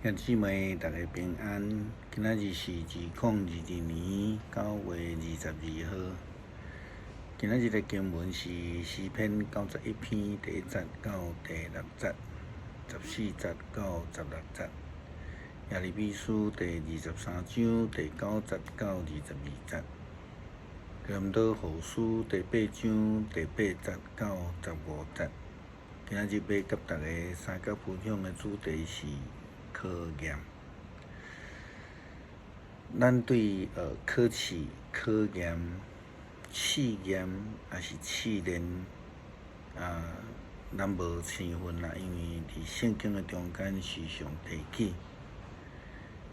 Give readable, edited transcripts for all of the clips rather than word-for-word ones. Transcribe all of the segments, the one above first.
兄姊妹，大家平安。今仔日是2022年9月22號。今仔日的經文是詩篇91篇第一節到第六節，14節到16節。耶利米書第23章第9節到22節。哥林多後書第八章第八節到15節。今仔日欲佮大家相佮分享的主題是考驗。咱對考試、考驗、試驗，抑是試煉啊，咱無生分啦，因為佇聖經的中間時常提起，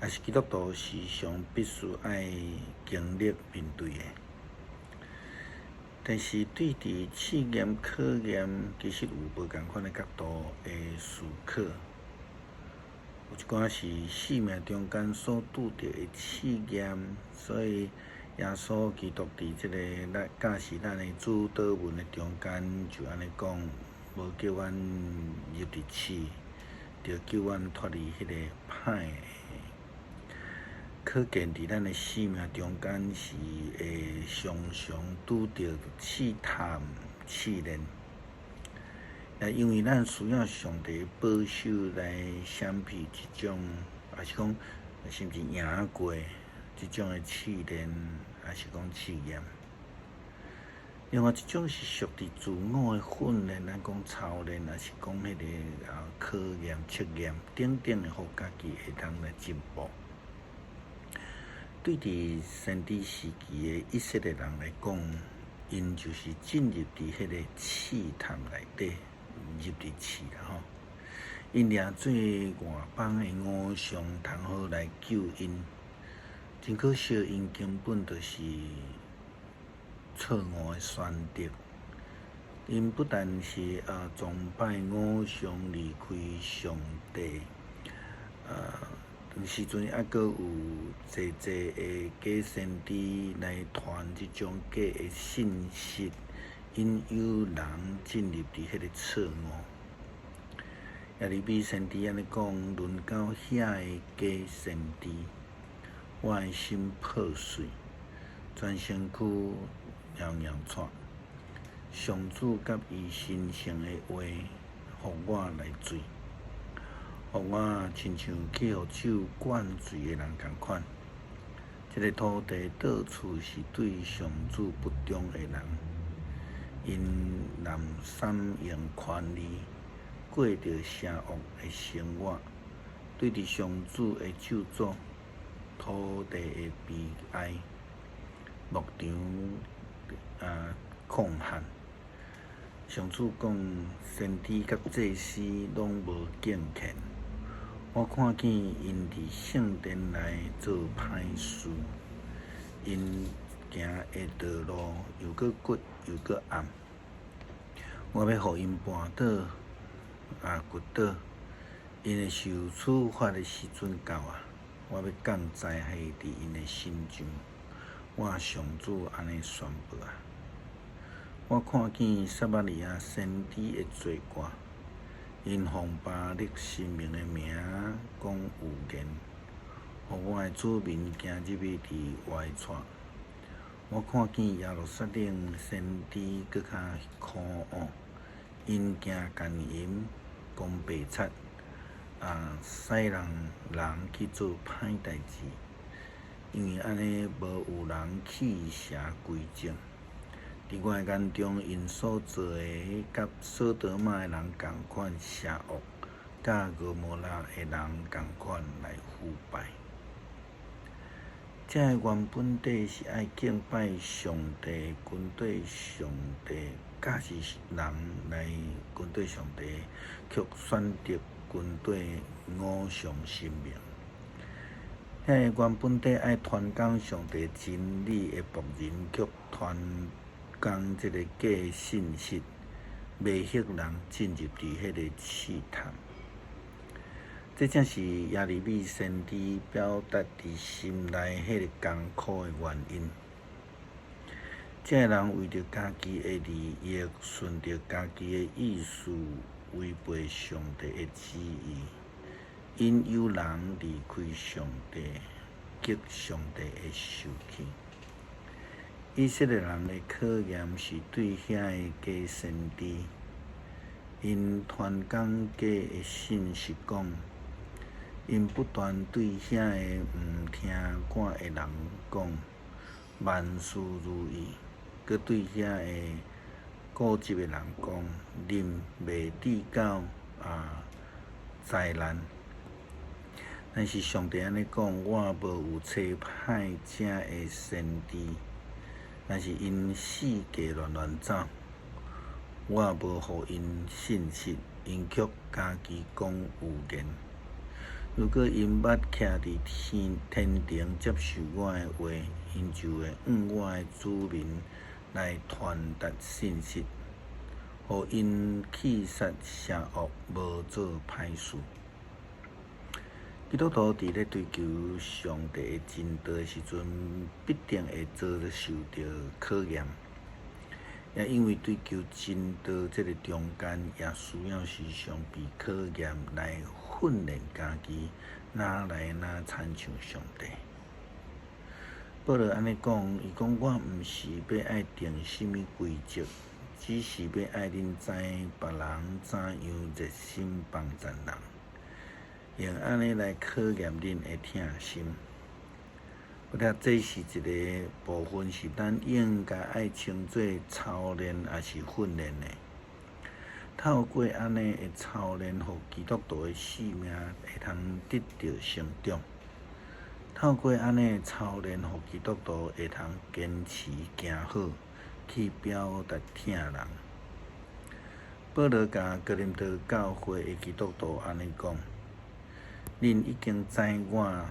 也是基督徒時常必須愛經歷面對的。但是對佇試驗、考驗，其實有無仝款的角度的思考。有一寡是生命中間所拄著的試驗，所以耶穌基督佇這個來教示咱的主禱文的中間就按呢講，無叫阮入佇試，著救阮脫離彼个歹的。可見佇咱的生命中間是會常常拄著試探、試煉。也因為咱需要上帝保守來閃避這種，抑是講甚至贏過這種的試煉，抑是講試驗。另外一種是屬佇自我的訓練，咱講操練，抑是講彼个考驗、測驗等等的，予家己會當來進步。對佇先知時期的以色列人來講，𪜶就是進入佇彼個試探內底。入佇試啦吼，𪜶掠做外邦的偶像，通好來救𪜶。真可惜，𪜶根本就是錯誤的選擇。𪜶不但是崇拜偶像，離開上帝，當時陣猶閣有濟濟的假先知來傳這種假的信息。引誘人進入佇彼個錯誤。耶利米先知按呢講：論到遐个假先知，我的心破碎，全身軀搖搖掣。上主佮伊神聖的話，予我來醉，予我親像去予酒灌醉的人仝款。這个土地到處是對上主不忠的人。𪜶濫用權利，過著邪惡的生活，對佇上主的咒詛，土地的悲哀，牧場曠旱。上主講，先知佮祭司攏無敬虔，我看見𪜶佇聖殿內做歹事，𪜶行的道路又閣聒又閣暗，我欲予𪜶絆倒聒倒，𪜶的受處罰的時陣到啊！我欲降災害佇𪜶的身上，我上主按呢宣布啊！我看見撒瑪利亞先知的罪過，𪜶奉巴力神明的名講預言，予我的子民行入去佇歪錯。我看見耶路撒冷先知閣較可惡，𪜶行姦淫，講白賊，使人去做歹代誌，因為按呢無有人棄邪歸正。佇我的眼中，𪜶所做的佮所多瑪的人仝款邪惡，佮蛾摩拉的人仝款來腐敗。這个原本底是愛敬拜上帝、跟綴上帝，教示人來跟綴上帝，卻選擇跟綴偶像神明。遐个原本底愛傳講上帝真理的僕人，卻傳講這个假信息，迷惑人進入佇彼个試探。這正是耶利米先知表達佇心內彼个艱苦的原因。這个人為著家己的利益，順著家己的意思，違背上帝的旨意。引誘人離開上帝，激上帝的受氣。以色列人的考驗是對遐个假先知，𪜶傳講假的信息講，𪜶不斷對遐个毋聽我的人講，萬事如意；閣對遐个固執的人講，恁袂致到災難。但是上帝按呢講，我無有差派這个先知，但是𪜶四界亂亂走，我無予𪜶信實，𪜶卻家己講預言。如果𪜶捌徛佇天天頂接受我的話，𪜶就會向我的子民來傳達信息，予𪜶棄殺邪惡，無做歹事。基督徒佇咧追求上帝的真道的時陣，必定會遭受著考驗。也因為追求真道這个中間，也需要時常被考驗來訓練家己，愈來愈親像上帝。保羅按呢講，伊講我毋是欲愛定啥物規則，只是欲愛恁知別人怎樣熱心幫贊人，用按呢來考驗恁的疼心。我聽這是一个部分，是咱應該愛稱做操練，抑是訓練的。透過按呢的操練，予基督徒的生命會通得著成長。透過按呢的操練，予基督徒會通堅持行好，去表達疼人。保羅共哥林多教會的基督徒按呢講：恁已經知我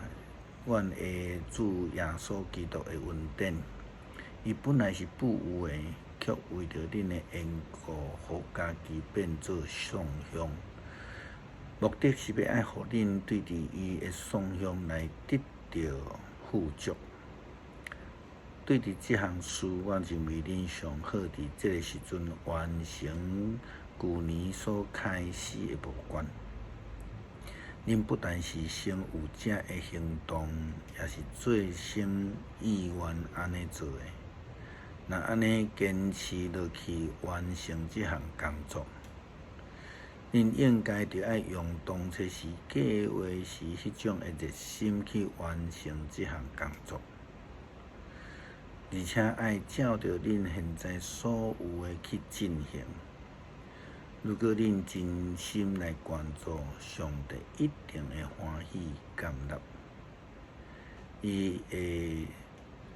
阮的主耶穌基督的恩典，伊本來是富有的，卻為著恁的緣故，予家己變做喪享。目的是欲愛予恁對佇伊的喪享來得著富足。對佇這項事，我認為恁上好佇這个時陣完成舊年所開始的無關。恁不但是先有這个行動，也是最先意願按呢做的。若按呢堅持落去完成這項工作，恁應該著愛用當初時計劃時彼種的熱心去完成這項工作，而且愛照著恁現在所有的去進行。如果恁真心來捐助，上帝一定會歡喜接納。伊會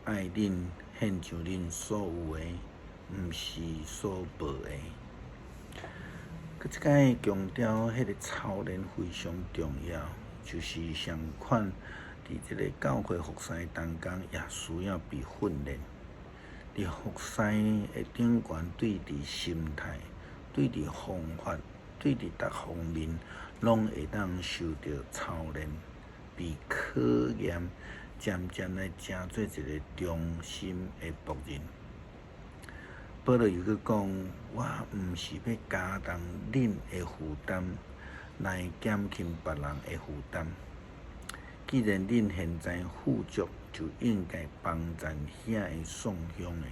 愛恁獻上恁所有的，毋是所無的。閣這擺強調，彼个操練非常重要，就是相款佇這个教會服侍當中，也需要被訓練。佇服侍的頂懸，對佇心態、對佇方法、對佇逐方面，攏會當受著操練，被考驗，漸漸來成做一个忠心的僕人。保羅又閣講：我毋是欲加重恁的負擔，來減輕別人的負擔。既然恁現在富足，就應該幫贊遐个喪享的。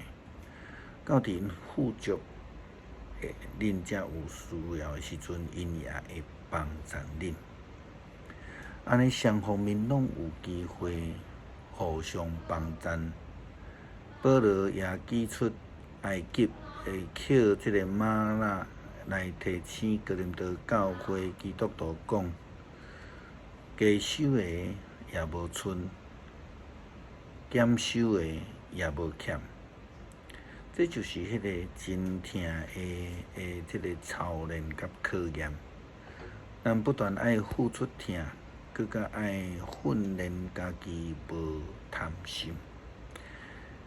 到佇𪜶富足，恁才有需要的時陣，𪜶也會幫贊恁。按呢雙方面攏有機會互相幫贊。保羅也指出，埃及會抾這个嗎哪來提醒哥林多教會基督徒講：加收的也無賰，減收的也無欠。這就是彼个真疼的這个操練佮考驗。咱不但愛付出疼，閣較愛訓練家己無貪心。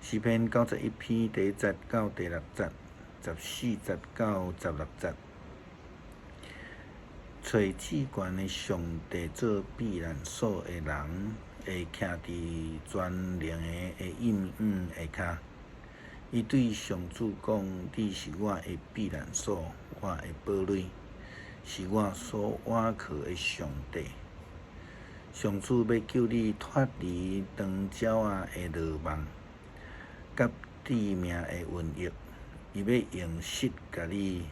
詩篇91篇第一節到第六節，14節到16節。揣至懸的上帝做避難所的人，會徛佇全能的蔭影下跤。伊對上主講：你是我的避難所，我的堡壘，是我所倚靠的上帝。上主欲救你脫離長鳥仔的羅網，佮致命的瘟疫。伊欲用璽共你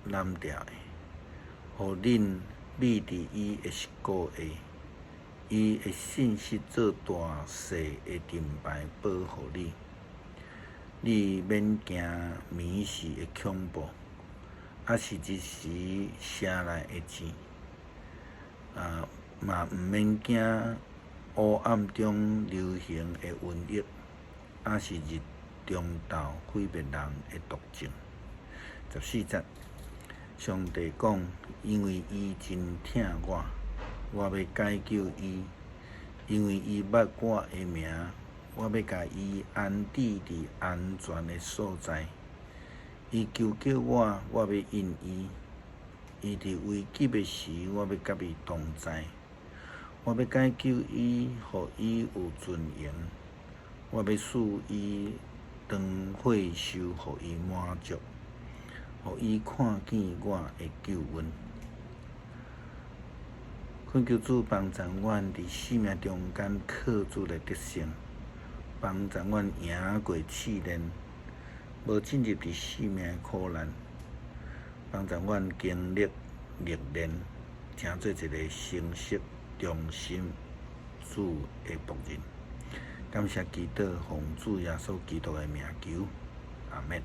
攬牢的，予恁覕佇伊的璽鼓下。伊會信實做大細的盾牌保護你，你免驚暝時的恐怖，抑是日時射來的箭，嘛毋免驚烏暗中流行的瘟疫，抑是日中晝毀滅人的毒症。14節，上帝講：因為伊真疼我，我欲解救伊，因為伊捌我的名，我欲共伊安置佇安全的所在。伊求叫我，我欲應伊。伊佇危急的時，我欲佮伊同在。我欲解救伊，予伊有尊榮。我欲賜伊長歲壽，予伊滿足，予伊看見我的救恩。懇求主幫助阮佇生命中間靠主來得勝，幫助阮贏過試煉，無進入佇生命的苦難，幫助阮經歷歷練，成做一个誠實忠心主的僕人。感謝基督，奉主耶穌基督的名求，阿們。